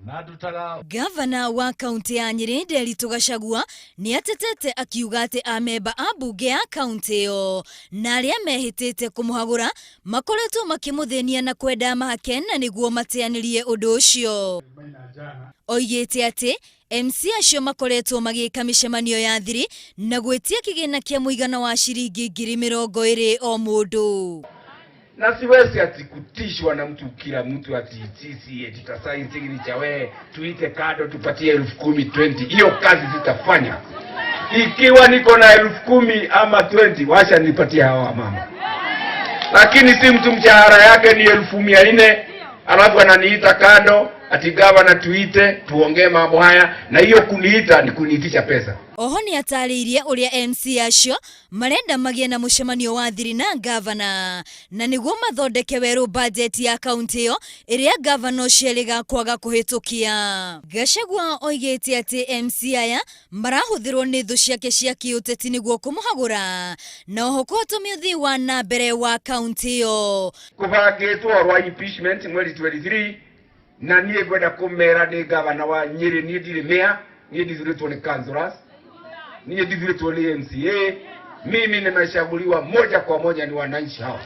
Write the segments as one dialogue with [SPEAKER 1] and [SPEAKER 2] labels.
[SPEAKER 1] Na ndutaga.
[SPEAKER 2] Gavana wa kaunti ya Nyĩrĩ Nderitu Gachagua nĩ atetete akiuga atĩ amemba a mbunge ya kaunti ĩyo na arĩa mehĩtĩte kũmũhagũra makoretwo makĩmũthĩnia na kwenda mahake na nĩguo mateanĩrie ũndũ ũcio. Oigĩte atĩ MC acio makoretwo magĩka mĩcemanio ya thiri na gwĩtia kĩgĩna kĩa mũigana wa ciringi 20,000 o mũndũ.
[SPEAKER 3] Na siwezi ati kutishwa na mtu, kila mtu ati sisi eti tutasign signature, we tuite kado tupatie 10,000 20. Hiyo kazi sitafanya. Ikiwa niko na 10,000 ama 20, wacha nipatie hawa mama, lakini si mtu mshahara yake ni 400,000 alafu ananiita kando ati gavana tuite tuongee mambo haya, na hiyo kuniita ni kuniitisha pesa.
[SPEAKER 2] Oho nĩ atarĩirie ũrĩa MC acio marenda magĩe na mũcemanio wa thiri na gavana na nĩguo mathondeke werũ bajeti ya kaunti ĩyo ĩrĩa gavana ũcio erĩga kwaga kũhĩtũkia. Gachagua oigĩte atĩ MC aya marahũthĩrwo nĩ thũ ciake cia kĩũteti nĩguo kũmũhagũra na oho kũhotomia ũthii wa na mbere wa kaunti ĩyo.
[SPEAKER 3] Kubangĩtwo rwa impeachment mweri 23, na niĩ ngwenda kũmera nĩ gavana wa Nyĩrĩ, niĩ ndirĩ mayor, niĩ ndithurĩtwo nĩ councillors, niĩ ndithurĩtwo nĩ MCA, mimi nimechaguliwa moja kwa moja ni wananchi hawa.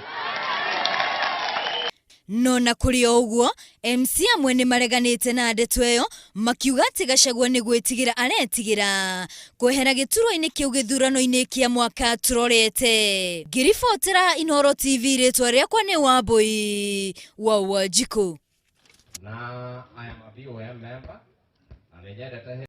[SPEAKER 2] No na kũrĩ o ũguo, MC amwe nĩ mareganĩte na ndeto ĩyo makiuga atĩ Gachagua nĩ gwĩtigĩra aretigĩra kwehera gĩturwa-inĩ kĩu gĩthurano-inĩ kĩa mwaka tũrorete. Ngĩribotera Inooro TV, rĩtwa rĩakwa nĩ Wambui wa Wanjikũ.
[SPEAKER 4] Na I am a BOM member na nĩ nyendete.